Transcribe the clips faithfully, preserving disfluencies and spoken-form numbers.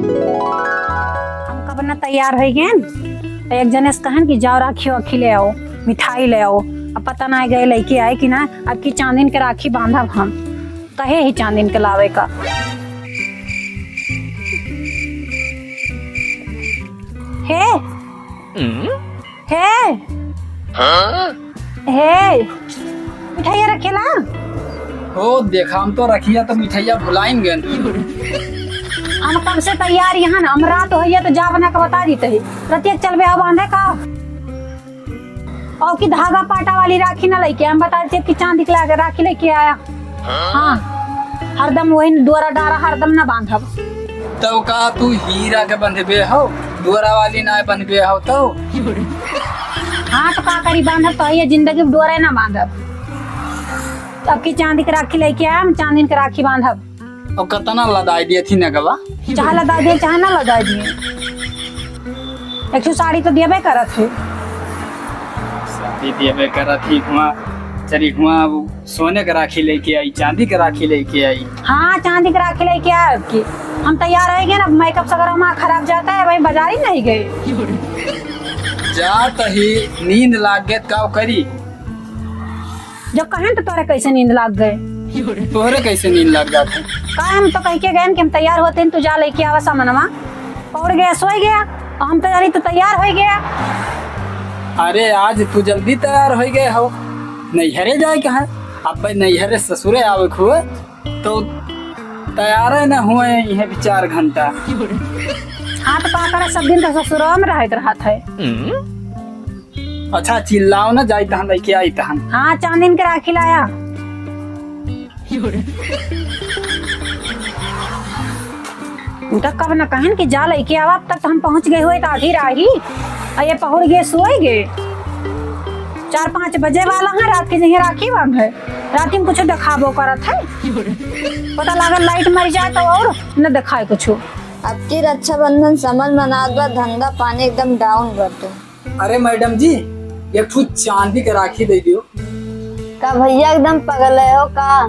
हम कब न तैयार होइ गएन, तो एक जने से कहन कि जाओ राखी वाखी ले आओ, मिठाई ले आओ। अब पता नाहीं गए लइके आए कि ना, अब की चांदिन के राखी बांधब हम। कहे ही चांदिन के लावे का। हे, हे, हे, मिठाइया रखेला? ओ देखा, हम तो रखिया तो मिठाइया भुलाइन गएन। हम कब से तैयार यहाँ ना, हम रात होइया तो जा बना के बता देते ही। रतिया चलबे हो बांधे का? और की धागा पाटा वाली राखी ना लइके, हम बता देते कि चांदी के लागे राखी लइके आया। हाँ, हरदम वही डोरा डारा हरदम ना बांधब। तब का तू हीरा के बंधबे हो, डोरा वाली ना बंधबे हो तो? हाँ, तो का करी, बांधब तो है ये जिंदगी में डोरा ना बांधब। अब की चांदी के राखी लइके आया, हम चांदी के राखी बांधब। और कतना लदाई दिए थी नगवा? चाहे लदाई दिए, चाहे ना लदाई दिए। एक ठो साड़ी तो देबे करत है। साड़ी देबे करत ही, हुआ चली, हुआ अब सोने के राखी लइके आई, चांदी के राखी लइके आई। हाँ, चांदी के राखी लइके आए। अब की हम तैयार होइ गए ना, अब मेकअप सगरा हमारा खराब जाता है, वही बाजारी नहीं गए। जात ही नींद लाग गए, का करी? जब कहेन तो तोहरे कैसे नींद लाग गए? तोहरे कैसे नींद लाग जात है? का हम तो कह के गएन कि हम तैयार होते हैं, तू जा लइके आवा सामनवा। पहुड़ गया, सोई गया, और हम तो जानी तू तैयार होइ गया। अरे आज तू जल्दी तैयार होइ गए हो, नैहरे जाए के है, अब नैहरे ससुरे आवे के हुए तो तैयार है ना हुए इहे भी चार घंटा। हाँ तो का करे, सब दिन तो ससुरवा में रहत रहत है। अच्छा, चिल्लाओ ना, जाई तहन लइके आई तहन। हाँ, चांदिन के राखी लाया। उ तो कब न कहन कि जा लइके आवा, अब तक तो हम पहुँच गए हुए तो आधी राही, और ये पहुड़ गए, सोए गए। चार पाँच बजे वाला है, रात के जइहे राखी बांध है, रात में कुछ देखाबो करत है, पता लागल लाइट मर जाए तो और न देखाए कुछ। अब की रक्षाबंधन समझ मनात बा, धंधा पानी एकदम डाउन कर दो। अरे मैडम जी, एक ठो चांदी के राखी दे दियो। का भैया एकदम पगल है हो का?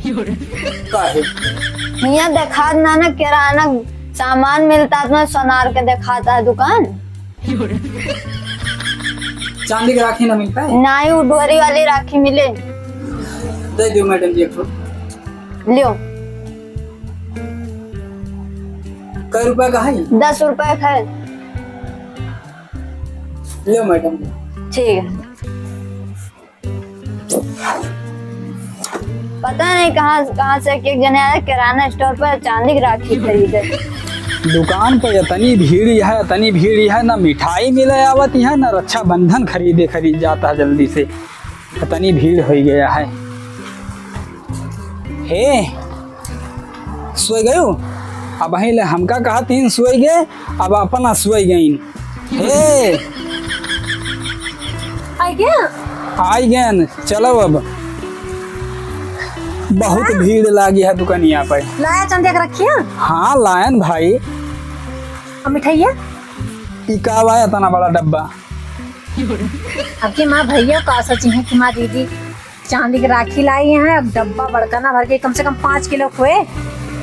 काहे? हियाँ देखात ना ना किराना सामान मिलता, अपना सोनार के देखाता है दुकान। चांदी के राखी ना मिलता है? नाहीं, वो डोरी वाली राखी मिले। दे दियो मैडम जी एक ठो। लियो। कै रुपया का है? दस रुपया का है। लो मैडम। ठीक है। पता नहीं कहाँ, कहाँ से एक, एक जने आया किराना स्टोर पर चांदी की राखी खरीदे। दुकान पर इतनी भीड़ है, इतनी भीड़ है, ना मिठाई मिले आवत है, ना रक्षाबंधन खरीदे खरीद जाता है जल्दी से, इतनी भीड़ हो गया है। हे, सोए गयो? अबहीं ले हमका कहत हीं सोए गए, अब अपना सोए गईन। हे। आई गया? आई गएन, चलो अब। बहुत हाँ। भीड़ लागी है दुकानिया पे। लाया चंदिया के रखिया? हाँ, लायन भाई। और मिठाइया? ई का बा इतना बड़ा डब्बा? अब की माँ भैया का सोची है कि माँ दीदी चांदी के राखी लाई हैं, अब डब्बा बड़का ना भर के कम से कम पाँच किलो के हुए।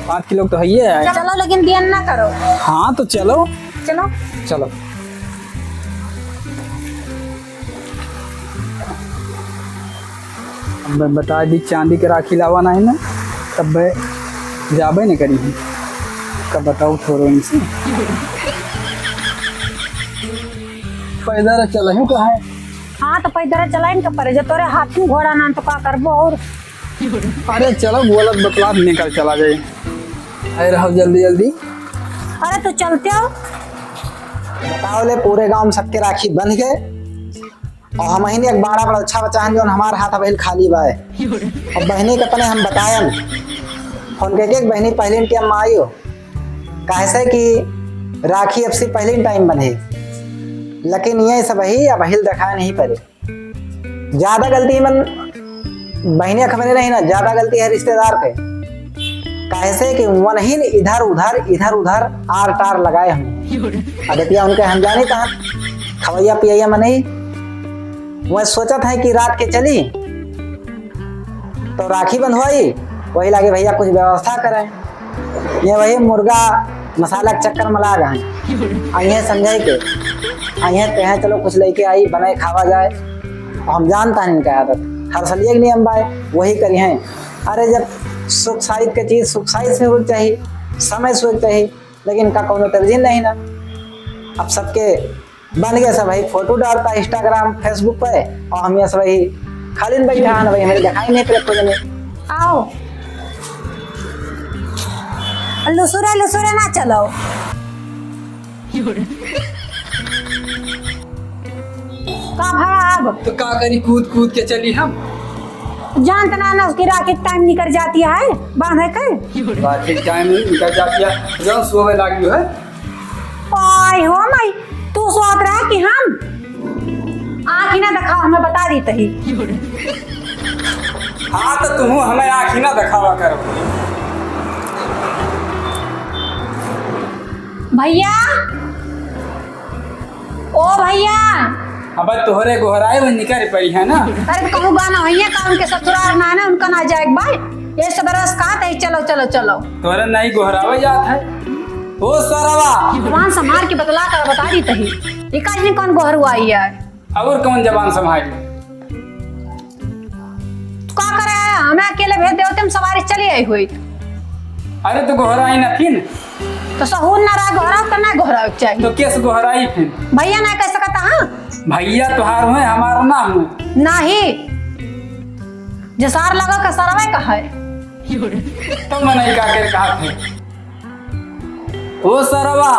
पाँच किलो तो है ही है। चलो, लेकिन देर ना करो। हाँ, तो चलो। चलो। चलो। अब मैं बता दी, चांदी के राखी लावा ना है ना, तब मैं जाबे नहीं करी हूँ। कब बताओ छोड़ो इनसे। पैदल चलहूँ कहाँ है? हाँ, तो पैदल चलाइन के परे, जब तोरे हाथी घोड़ा ना, तो का करबो और? अरे चलो, बोलत बतलात निकल चला जाए। अरे रहो जल्दी जल्दी। अरे तो चलते हो। बताओ ले, पूरे गांव में सबके राखी बंध गए और हमहिन एक बाड़ा बड़ा अच्छा बचा है, जौन हमार हाथ अबहिल खाली बा। अब बहिनी के अपने हम बतायन, फोन करके, "बहिनी, पहली टाइम में आइयो।" काहे से कि राखी अब से पहली टाइम बंधे, लेकिन ये सब ही अबहिल देखाए नहीं पड़े। ज्यादा गलती मन बहिनिया खबरे नहीं ना, ज्यादा गलती है रिश्तेदार के। काहे से कि मनहिन इधर उधर, इधर उधर आर टार लगाए हम। अब इतिया उनके हम जानी तहाँ खवैया पियैया मनई, वह सोचत है कि रात के चली तो राखी बंधवाई, वही लागे भैया कुछ व्यवस्था करें। ये वही मुर्गा मसाला के चक्कर में लाग हैं। अइहें संजय के, अइहें कहें चलो कुछ लइके आई, बनाए खावा जाए। हम जानत हन इनका आदत, हर सलिए के नियम बाय, वही करिहें। अरे जब सुख साइत के चीज सुख साइत से होइक चाही, समय से होइक चाही, लेकिन इनका कौनो तर्जीह नहीं ना। अब सबके बन गए सब भाई, फोटो डालता Instagram, Facebook पे, और हम यहाँ सब भाई खाली बैठा है ना भाई, हमें दिखाई नहीं पड़े खुद में। आओ। लुसुरे, लुसुरे ना चलो। का भा अब? तो का करी, कूद कूद के चली हम। जानत ना ना उसकी राखी टाइम निकल जाती है, बांधे के। राखी टाइम निकल जाती है, जौन सोवे लागी है। ओए हो माई, तू सोत रहा कि हम? आँख ही ना दिखाओ, हमें बता दी तही। हाँ, तो तुम हमें आँख ही ना दिखावा करो। भैया, ओ भैया। अब तोहरे गोहराए में निकर पड़ी है ना। अरे तो कहूँ गाना भैया का, उनके ससुराल ना है ना, उनका ना जाए भाई। ये सब रस कहा था, चलो, चलो, चलो। तोहरे नहीं गोहरावे जात है। ओ सरवा। जबान संभाल के बतला कर बता दी तही। ये का नहीं कौन गोहरुआई है? और कौन जबान संभाली? तू का करे? हमें अकेले भेज देते, हम सवारी चली आई हुई। अरे तो गोहराई ना फिन। तो सहूर ना रहा, गोहराव तो ना गोहराव के चाहिए। तो केस गोहराई फिन? भैया ना कह सकता, हाँ? भैया तुहार हुए, हमार ना हुए। नाही। जसार लगा का सरवे का है। तो मनई का के कहा थे? ओ सरवा।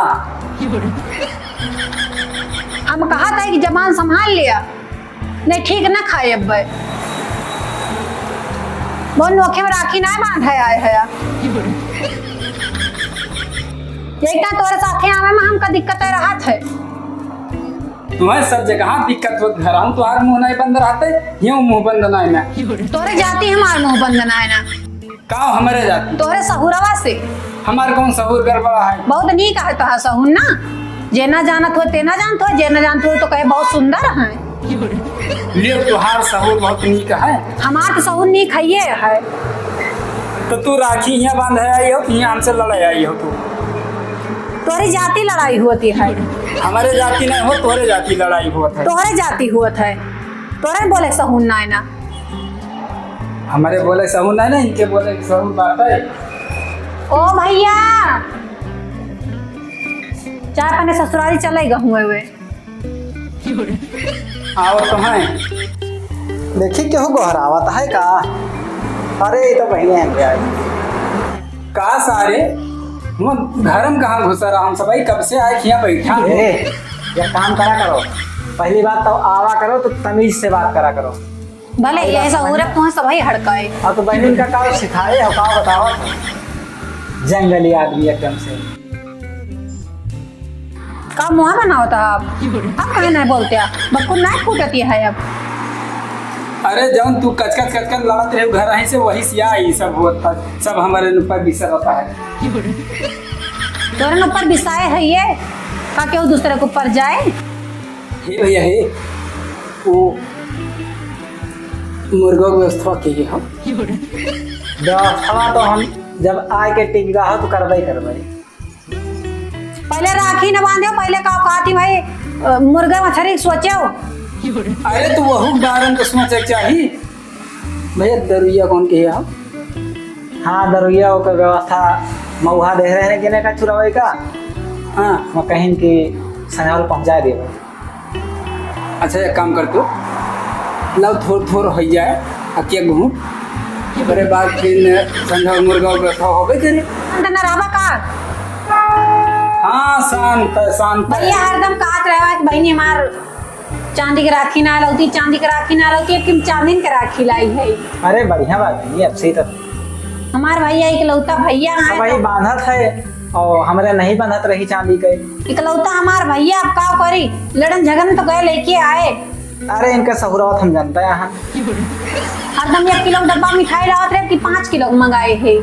हम कहा था कि जबान संभाल लिया, नहीं ठीक ना खाए अब। वो नोखे में राखी ना बांधे आए है। यही का तोरे साथे आवे में हमका दिक्कत है, रहत है। तुम्हें सब जगह दिक्कत होत, घर हम तुम्हारे मुंह नहीं बंद रहते, यूं मुंह बंद नहीं ना। तोरे जाती हमार मुंह बंद नहीं ना। का हमरे जाती? तोहरे सहुरवा से। हमार कौन सहूर गड़बड़ा है? बहुत नीक है तोहार सहूर ना। जे ना जानत हो, ते ना जानत हो, जे ना जानत हो तो कहे बहुत सुंदर है। ले, तोहार सहूर बहुत नीक है। हमार तो सहूर नीक है, ये है। तो तू राखी यहाँ बांधे आई हो कि यहाँ हमसे लड़ाई आई हो तू? तोहरी जाति लड़ाई होती है। हमारे जाति नहीं हो, तोहरे जाति लड़ाई होत है। तोहरे जाति होत है, तोहरे बोले सहूर ना है ना। हमारे बोले सहूर नहीं ना, इनके बोले सहूर बात है। ओ भैया, चाय पानी ससुरारी चलेगा हुए हुए। आओ तो हैं। देखी केहू गोहरावत है का? अरे, ये तो बहिने हैं यार। का सारे? वो घर में कहाँ घुसा रहा? हम सबाई कब से आए, यहाँ बैठा हैं। ए, एक काम करा करो, पहली बात तो आवा करो तो तमीज से बात करा करो। भले और ये बात सहूरत समझ में। तुहाँ सबही हड़काए। अब तो बहनिन का का सिखाए हो, का बताओ? जंगली आदमी एकदम से। का मुँह बनावत है आप? आप काहे नहीं बोलते आप? बक्कुन नहीं फूटती है अब। अरे जौन तू कचकच कचकच लड़त रहे घर, वहीं से वही सिया ई सब होत है, सब हमारे ऊपर बिसरता है। तोरे ऊपर बिसाए है ये, का केहू दूसरे के ऊपर जाए? हे भैया हे, वो मुर्गा के व्यवस्था के हो। व्यवस्था तो हम जब आए के टिक रहा तो करबे करबे। पहले राखी न बांधे, पहले का कहती भाई, अ, मुर्गा मछरी के सोचे हो। अरे तो वहू के बारे में तो सोचे के चाही। भैया दरुइया कौन के हो? हाँ, दरुइया ओकर व्यवस्था मऊहा दे रहे हैं किने का चुरावे का। हाँ। मैं कहीं कि सनेवल पहुँचा देवे। अच्छा, एक काम कर तू, लाओ थोर थोर हो जाए, आ के घूम, ओकरे बाद फिर संझा मुर्गा उर्गा सब होबे करे। शांत न रहबा का? हाँ, शांत, शांत। भैया हरदम कहत रहवा कि बहिनी हमार चांदी के राखी ना लौती, चांदी के राखी ना लौती, अब तुम चांदी के राखी लाई है। अरे बढ़िया बात है, अब से तो हमार भैया इकलौता भैया है सब वही तो बांधत है। और हमरे नहीं बंधत रही चांदी के। इकलौता हमार भैया, अब का करी? लड़न झगड़न तो गए लेके आए। अरे, इनका सहुरावत हम जानते हैं। हरदम एक किलो डब्बा मिठाई लावत रहे कि पाँच किलो मंगाए है।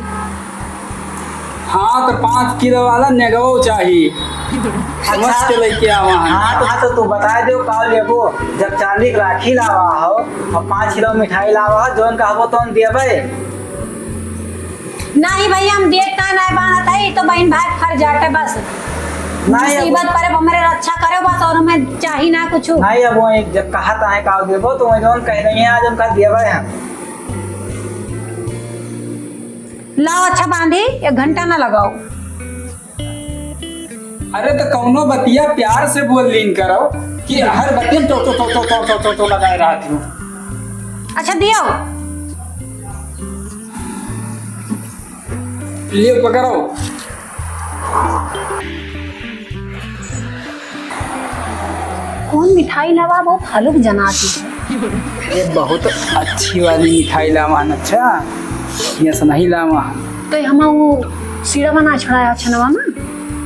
हाँ, तो पाँच किलो वाला नेगवो चाही। समझ अच्छा। के लेके आवा है। हाँ, तो, हाँ, तो तू बता दो का लेबो। जब चांदी के राखी लावा हो और पाँच किलो मिठाई लावा हो, जौन कहबो तौन देबे। नहीं भैया, हम देख का नाहीं बांधत है, ई तो बहिन भाई फर जाटे बस। नहीं, अब मुसीबत परे, हमरे रक्षा करे बस, और हमें चाही ना कुछ। नहीं, अब वो एक जब कहा था है का देबो, तो वही जौन कह रही है, आज उनका देबे हम। लाओ, अच्छा बांधी, एक घंटा ना लगाओ। अरे, तो कौनो बतिया प्यार से बोल लीन करो कि हर बतिया तो, तो, तो लगाए रहती हो। अच्छा, दियो। लियो, पकड़ो। कौन मिठाई लावा, बहुत हलुक जनाती है। ये बहुत अच्छी वाली मिठाई लावा न, अच्छा, ये से नहीं लावा। तो हम वो सीड़ा बना छुड़ाया छनवा में।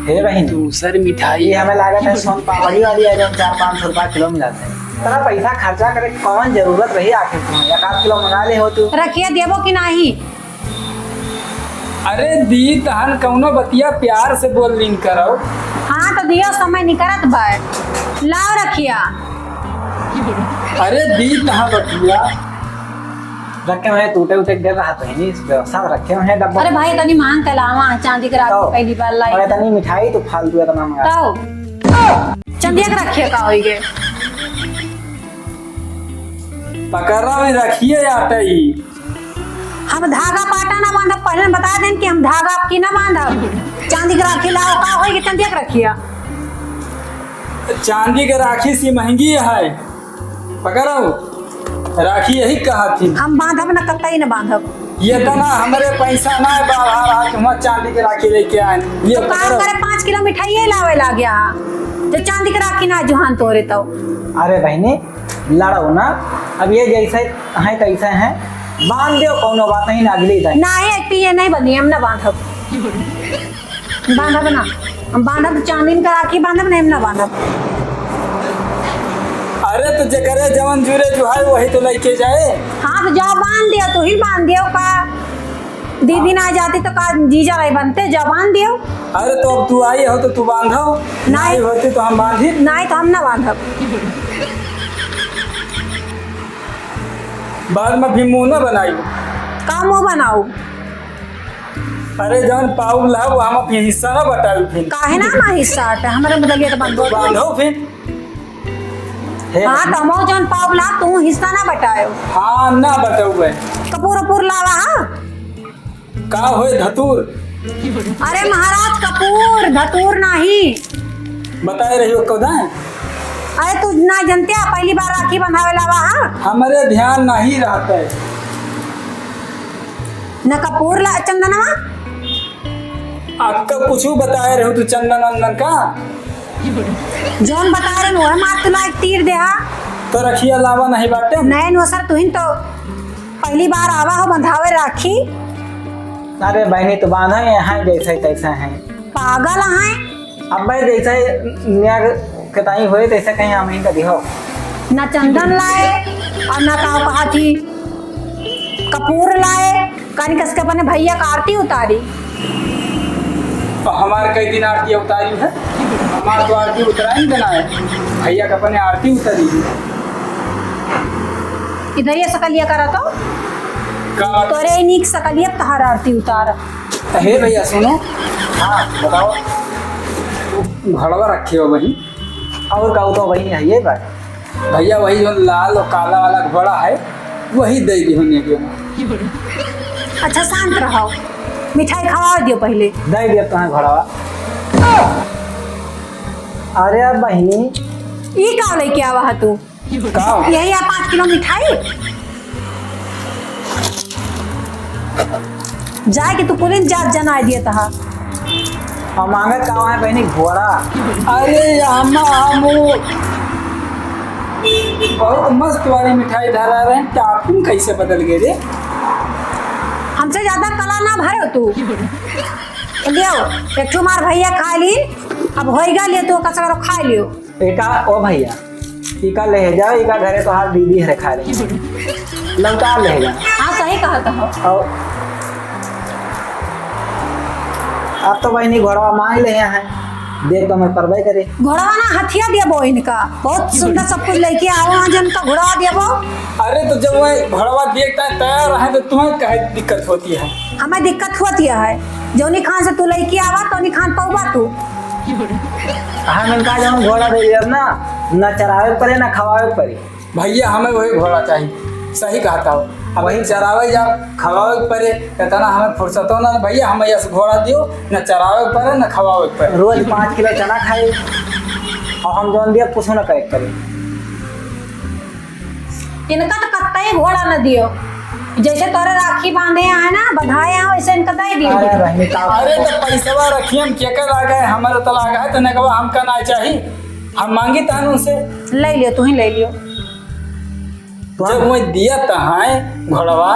हे बहिन, दूसर मिठाई। ये हमें लागत है सोन पापड़ी वाली है, जो चार पाँच सौ रुपया किलो मिलत है। इतना पैसा खर्चा करे के कौन जरूरत रही आखिर तुम्हें? एक आध किलो मंगा ले हो तू। रखिया देबो कि नाही? अरे दी तहन कौनो बतिया प्यार से बोल लीन करो। हाँ तो दियो, समय निकरत बा। लाओ रखिया। अरे दी तहन रखिया। रखे हुए टूटे उटे के रहा तो है नहीं, इस व्यवस्था रखे हुए हैं डब्बा। अरे भाई, इतनी महंग कलावा है, चांदी के राखी तो, पहली बार लाई। अरे इतनी मिठाई तो फालतू इतना मंगा। तो चांदी के रखिया का होई गे? पकड़ा में रखिए आटे ही। हम धागा पाटा ना बांधब, पहले हम बता देन कि हम धागा आपकी ना बांधब। चांदी के राखी लाओ, का होई गे चांदी के रखिया? चांदी के राखी सी महंगी है, पकड़ो, राखी यही कहा थी। हम बांधब ना, कतई ना बांधब। ये तो ना हमरे पैसा ना है, बाहर आके हम चांदी के राखी लेके आए। ये तो काम पकड़ो। करे, पाँच किलो मिठाई लावे लागे, हाँ, जो चांदी के राखी ना जुहान तोरे तो। अरे बहिनी, लड़ो ना, अब ये जैसे हैं तैसे हैं, बांध दियो, कौनो बात नहीं, ना अगली दाई। ना है, पिए नहीं बनी, हम ना बांधब। बांधब ना, हम बांधब तो चांदी के राखी बांधब, नहीं हम ना बांधब। अरे तो जेकरे जवन जुरे जुहाई वही तो लेके जाए। हाँ तो जाओ बांध दियो, तू ही बांध दियो का। दीदी ना जाती तो का जीजा रहे बनते, जाओ बांध दियो। अरे तो अब तू आई हो तो तू बांधो, नहीं। नहीं होती तो हम बांधी। नहीं तो हम ना बांधब। बाद में भी मुंह ना बनाई। का मुंह बनाऊ? अरे जौन पाउब ला वो हम अपने हिस्सा ना बताऊ फिर। काहे ना हमारा हिस्सा आटा? हमारे मतलब ये तो बांधो। बांधो फिर। हे हाँ, तो हम जौन पाउब ला तू हिस्सा ना बतायो। हाँ, ना बताऊ बे। कपूर उपूर लावा, हाँ? का होए धतूर? अरे महाराज, कपूर, धतूर नाही। बताए रहियो कदा? अरे तू ना जनते, पहली बार राखी बंधावे लावा, हाँ? हमरे ध्यान नहीं रहता है। न कपूर ला चंदनवा? आपका कुछ बताए रहो तू चंदन वंदन का? जौन बताए रहे वह मार तुला एक तीर दे हा। तो रखिया लावा नहीं बाटे। नैन वसर तुहिन तो पहली बार आवा हो बंधावे राखी। अरे बहनी तो बांधा है, यहाँ जैसे तैसे हैं। पागल हैं। अबे जैसे न्याग कताई होए तैसे कहीं हम ही कभी हो। ना चंदन लाए और ना काव कहा थी कपूर लाए, कानी कस के अपने भैया का आरती उतारी। तो हमार कई दिन आरती उतारी है, हमार तो आरती उतराई देना है, भैया का अपने आरती उतारी है। इधर ये सकलिया करा तो का? तोरे नीक सकलिया तहार आरती उतार। तो हे भैया सुनो। हाँ बताओ। घड़वा रखे हो वही। और का तो वही है ये बात। भैया वही जो लाल और काला वाला घोड़ा है वही दे दी होने के। अच्छा शांत रहो, मिठाई खवा दियो पहले। दे दिया तुम्हें घोड़वा। अरे अब बहिनी। ई का लेके आवा है तू? का? यही आ पाँच किलो मिठाई। जाए के तू कुलिन जात जनाए दिए तहा। हम मांगत का है बहनी घोड़ा। अरे अम्मा हमू बहुत मस्त वाली मिठाई धरा रहे हैं, टापिंग कैसे बदल गए रे? हमसे ज्यादा कला ना भरो तू। लियो, एक ठो मार भैया खा ली, अब होइगा लियो तू कसरो खा लियो। एका ओ भैया, इका ले जाओ, इका घरे तोहार दीदी हरे खा रही। लौटा ले जा। हाँ, सही कहत हो। और अब तो बहनी घोड़वा मांग ले हैं। देख तो मैं परबे करे। घोड़वा ना हथिया देबो इनका, बहुत सुंदर सब कुछ लेके आओ, आज इनका घोड़वा देबो। अरे तो जब वह घोड़वा देख के तैयार है तो तुम्हें काहे दिक्कत होती है? हमें दिक्कत होती है, जौनी खान से तू लेके आवा तौनी खान पौबा तू। हम इनका जौन घोड़ा दे दिया ना, ना चरावे के परे ना खवावे के परे। भैया, हमें वही घोड़ा चाहिए, सही कहता हो। अब वही चरावे जाओ, खवावे के परे, इतना हमें फुर्सतो ना भैया, हमें यस घोड़ा दियो, न चरावे के परे, न खवावे के परे। रोज पाँच किलो चना खाए और हम जौन दिया कुछ ना करे के परे। इनका तो कत्तई घोड़ा न दियो, जैसे तोरे राखी बांधे आए ना, बधाए आए, वैसे इनका दे दियो। अरे बहनी, का अरे तो पैसवा रखिए, हम केकर लागे है, हमारे तो लागे है, तो नहीं कहवा हमका ना चाहिए, हम मांगी तहन उनसे। ले लियो, तू ही ले लियो। तो जब हम वही दिया तहाए घोड़वा,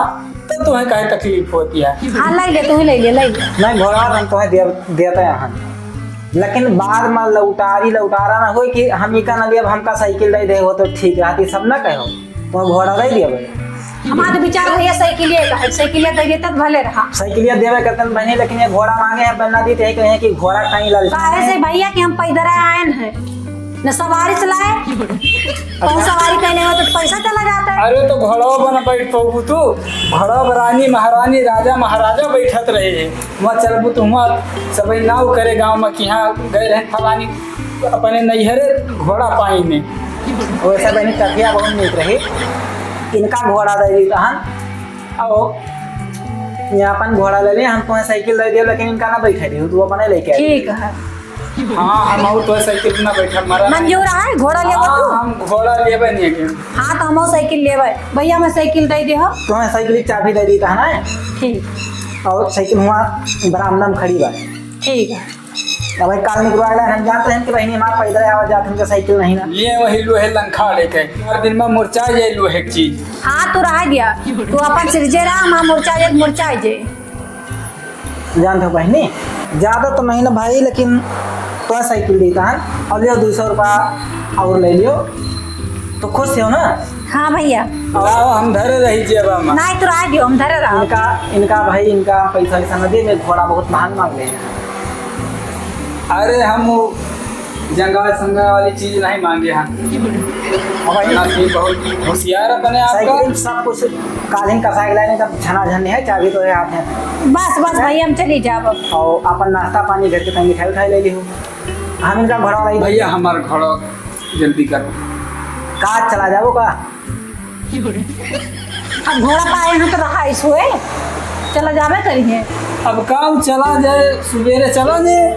तब तुम्हें काहे तकलीफ होती है? हाँ, ले ले, तू ही ले ले, ले ले। नहीं, घोड़वा तो हम तुम्हें दिया, दिया तो यहाँ। लेकिन बाद में लौटारी, लौटारा ना होई कि हम इका ना दिया, हमका साइकिल दे दे, वो तो ठीक रहती, सब ना कहो। तो घोड़ा दे दिया भाई। हमार तो विचार भैया साइकिल ये का है, साइकिल ये दे दे तब भले रहा। साइकिल ये देवे करतन बहनी, लेकिन ये घोड़ा मांगे हैं, बनना दी तो ये कहे कि घोड़ा कहीं लल काहे से भैया कि हम पैदल आए हैं। न सवारी चलाए, कौन सवारी कहले हो तो पैसा चला जाता है। अरे तो घोड़वा बन बैठ पबू तू, घोड़वा पर रानी महारानी राजा महाराजा बैठत रहे, वहाँ चलबू तो वहाँ सब नाव करे गाँव में कि हाँ गए रहे फलानी अपने नैहरे घोड़ा पाई में। वैसे बहनी कथिया बहुत नीक रही, इनका घोड़ा दे दी तहन, आओ ये अपन घोड़ा ले ले, हम तुम्हें साइकिल दे दिया लेकिन इनका ना बैठे दियो, तू अपने लेके आई। ठीक है। हाँ, हम और तो साइकिल ना बैठा, मरा नहीं। मंजूर है, घोड़ा लेबो हाँ, तू? हम घोड़ा लेबे नहीं के। हाँ, तो हम साइकिल लेबे। भैया, हमें साइकिल दे दे हो। तुम्हें साइकिल की चाबी दे दी था ना? ठीक। और साइकिल हुआ बरामदा में खड़ी बा। ठीक है। अब भाई, काल निकलवा ला, हम जानते हैं कि बहनी हमार पैदल आवा जात, हमके साइकिल नहीं ना। ये वही लोहे लंखाड़े के, चार दिन में मुरझा जाए लोहे की चीज। हाँ, तू रह गया, तू अपन सिरजे रहा, हम मुरझा जाए, मुरझा जाए। जानत हो बहिनी, ज्यादा तो नहीं ना भाई, लेकिन तोरा साइकिल देता है, और लियो दो सौ रुपया और ले लियो, तो खुश हो ना? हाँ भैया। लाओ, हम धरे रही जेबा में। नहीं, तो रह दियो, हम धरे रहा। इनका, इनका भाई, इनका पैसा वैसा न दे, मैं घोड़ा बहुत महंग मांग ले। अरे, हम वो जंगा संगा वाली चीज नहीं मांगे हैं। भाई, ना, ये बहुत होशियार अपने आप का। साइकिल सब कुछ काल ही कसाई लाइन का झनाझन है, चाबी तो है हाथ में। बस, बस भैया, हम चली जाब अब। और अपन नाश्ता पानी घर के तंग मिठाई उठाई ले ली हो। हम इनका घोड़ा वाला ही भैया, हमार घोड़ा जल्दी करो। का चला जाबो का? अब घोड़ा पाए हैं तो रहा इसोए, चला जाबे करिए। अब का उ चला जाए, सुबेरे चला जाए,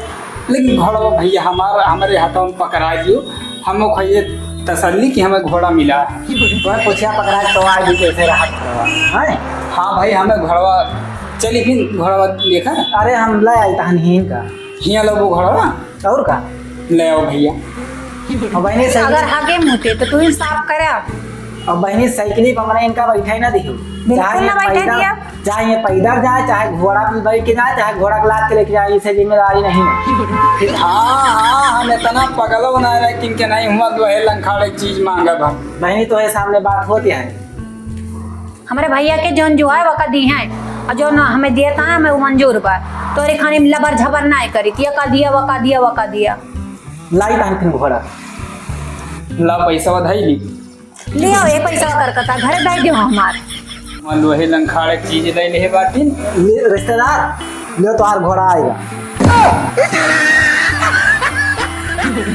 लेकिन घोड़ा भैया हमार, हमारे हाथों में पकड़ा दियो। हम लोग ये तसल्ली कि हमें घोड़ा मिला है। वह पूछा पकड़ा तो आज भी कैसे रहा घोड़ा, हैं? हाँ भाई, हमें घोड़वा चली फिर घोड़वा देखा। अरे हम ले आई तहन हिन का। हिया लो वो घोड़वा। और का? ले आओ भैया। और बहनी से अगर हगे मुते तो तू इंसाफ करे। और बहनी साइकिल पर मने इनका बैठा ही ना दियो। बिल्कुल चाहे ना ये बैठा पैदल दिया। चाहे ये पैदल जाए, चाहे घोड़ा पे बैठ के जाए, चाहे घोड़ा के लाद के लेके जाए, इसे जिम्मेदारी नहीं है। हाँ, हाँ, हम इतना पगलो ना रहे कि इनके नहीं हुआ, लोहे लंखाड़े चीज मांगब हम। बहनी, तोहे सामने बात होती है। हमरे भैया के जौन जो है, वका दी हैं, और जौन हमें देता है, हमें वो मंजूर बा। तोरे खाने में लबर झबर ना करी, ये का दिया, वका दिया, वका दिया। लाई तहन फिर घोड़ा। ला पैसा बधाई ली। लियो, ये पैसा कर कता, घरे दे दियो हमार। मन वही लंखाड़े चीज ले ले बाटिन। ले, रिश्तेदार, लियो तोहार घोड़ा आएगा।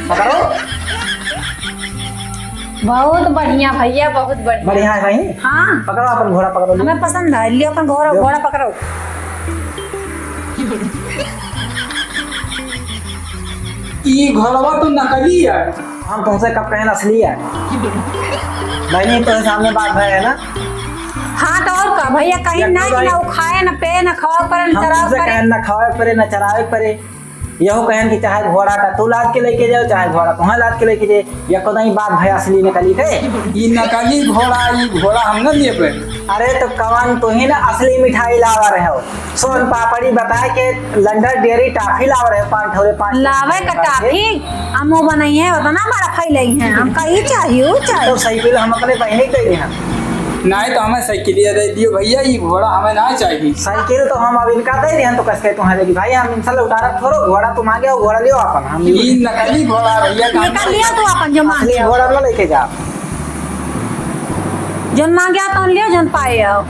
पकड़ो। बहुत बढ़िया भैया, बहुत बढ़िया। बढ़िया है भाई। हाँ। पकड़ो अपन घोड़ा, पकड़ो। हमें पसंद है, लियो अपन घोड़ा, लियो। घोड़ा पकड़ो। ई घोड़वा तो नकली है। हम तुमसे कब कहें असली है? बहनी, तोरे सामने बात भय है ना? हाँ, तो और का भैया, कहीं या ना तो कि ना भाई, वो खाए, ना पे, ना खवाए परे, ना हम चरावे तुमसे परे। कहें ना खवाए परे, ना चरावे परे। यहू कहें कि चाहे घोड़ा का तू लाद के लेके जाओ, चाहे घोड़ा तुहें लाद के लेके जाए, या कोई बात भय असली नकली के? ई नकली घोड़ा, ई घोड़ा हम ना लेबे। अरे तो कवन तू ही ना असली मिठाई लावा रहे हो? सोन पापड़ी बताए के लंडन डेयरी टॉफी लावा रहे हो, पाँच ठोरे, पाँच लावे का टॉफी, हम वो बनाई है, उतना बड़ा फैलाई है, हमका ई चाहिए, वो चाहिए। तो साइकिल हम अपने बहनी के दे दिया। नाहीं तो हमें साइकिलिया दे दियो भइया, ई घोड़ा हमें ना चाहिए। साइकिल तो हम अब इनका दे दिहन, तो कस के तुम्हारे की भाई, हम इनसे लौटारब थोड़ो, घोड़ा तुम आ गया, घोड़ा लियो अपन, हम ई नकली घोड़ा है भइया, कहाँ निकाल लिया तू अपन जो मांग असली लिया। घोड़ा ना लेके जा। जौन मांगे तौन लियो, जौन पाए आओ।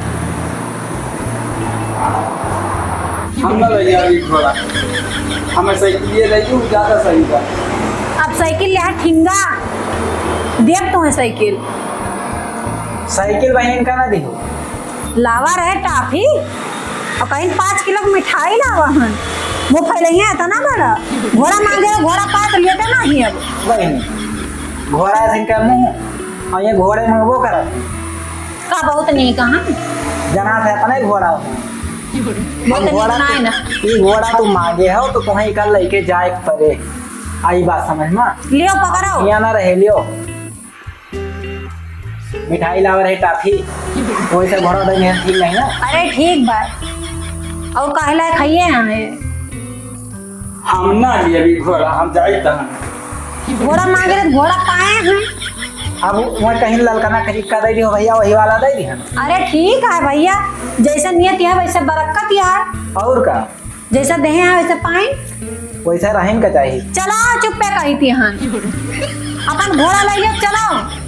हम ना ले जाबी घोड़ा, हमें साइकिलिया दे दियो, ज्यादा सही बा। अब साइकिल ले आ, ठिंगा, देब तुम्हें साइकिल। साइकिल बहिन का ना दिहो। लावा रहे टाफी, और कहीं पाँच किलो की मिठाई लावा हन। वो फैलइया इतना बड़ा। घोड़ा मांगे हो, घोड़ा पात लेते नहीं अब। बहिन, घोड़ा से इनका मुंह, और ये घोड़े में वो करत। का बहुत नीक, हाँ? जना से अपने घोड़ा हो। बहुत हम नीक घोड़ा ना तू, है ना। ई घोड़ा तू मांगे हो, तो तुम्हें इका लेके जाए के पड़े। आई बात समझ में? लियो, पकड़ो। यहाँ ना रहे, लियो। मिठाई लावा रहे, टाफी। वैसे घोड़ा दे में ठीक नहीं ना। अरे ठीक बा। और काहे लायक खाइए हमें? हम ना लिए अभी घोड़ा, हम जाई तहन। घोड़ा मांगे रहे, घोड़ा पाए हैं। अब वह कहीं ललकना खरीद का दे दियो भइया, वही वाला दे दिहन। अरे ठीक है भइया, जैसे नियत है वैसे बरकत है। और का? जैसा देहे हैं वैसे पाई। वैसा रहन का चाही। चला चुप्पे कही थी हन। अपन घोड़ा ले जाओ, चलो।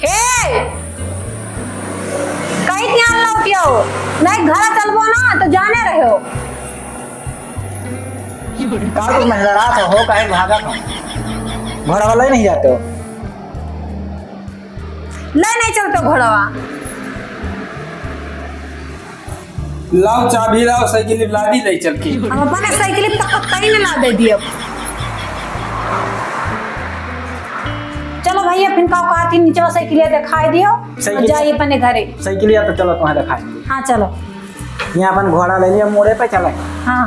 ए! कही थी हन लौटियो। नहीं घर चलबो ना तो जाने रहो। का तू मेहरात हो, काहे भागत हो? घोड़ा वाला ही नहीं जाते हो? ले नहीं चलते घोड़वा। लाओ चाबी लाओ, साइकिल लादी ले चल के। हम अपने साइकिल पे तो कतई न लादे दियो। चलो भइया, फिर का कहती नीचे साइकिलिया दिखाई दियो। साइकिल जाइए अपने घरे। साइकिलिया तो चलो तुम्हें दिखाई दियो। हाँ चलो। यहाँ अपन घोड़ा ले लिया, मोड़े पे चले। हाँ।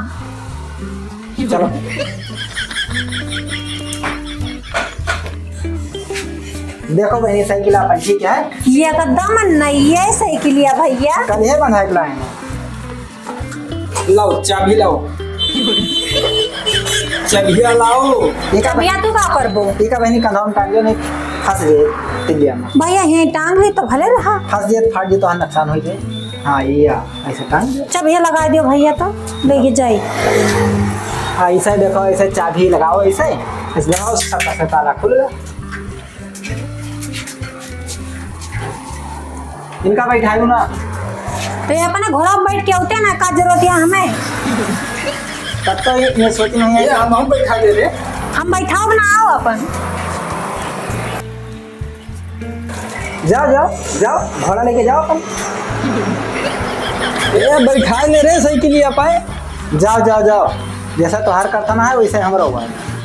चलो। देखो बहिनी, साइकिल आपन ठीक है? ये एकदम नई है साइकिलिया भइया। कल ये बंधा के लाए हैं। लाओ, चाबी लाओ। चाबिया लाओ। ये का चाबिया तू का करबो? ये का बहिनी, कंधा में टांग लियो, नहीं फंस जाए तिलिया में। भइया, ये टांग भी तो भले रहा। फंस जाए, फाट जाए तो नुकसान हो जाए। हाँ, ये आ, ऐसे टांग दे। चाबिया लगा दियो भइया, तो लेके जाई। हाँ, ऐसे देखो, ऐसे चाबी लगाओ, ऐसे, ऐसे लगाओ, सटा से ताला खुलेगा। इनका बैठायो ना। तो ये अपने घोड़ा में बैठ के होते ना, का जरूरत है हमें? तब तो ये, ये सोच नहीं है। ये हम, हम बैठा दे रहे। हम बैठाओ ना, आओ अपन। जाओ, जाओ, जाओ, घोड़ा लेके जाओ अपन। ए, बैठा ले रे साइकिलिया पाए। जाओ, जाओ, जाओ, जैसा तोहार करता ना है, वैसे हमरा हुआ है।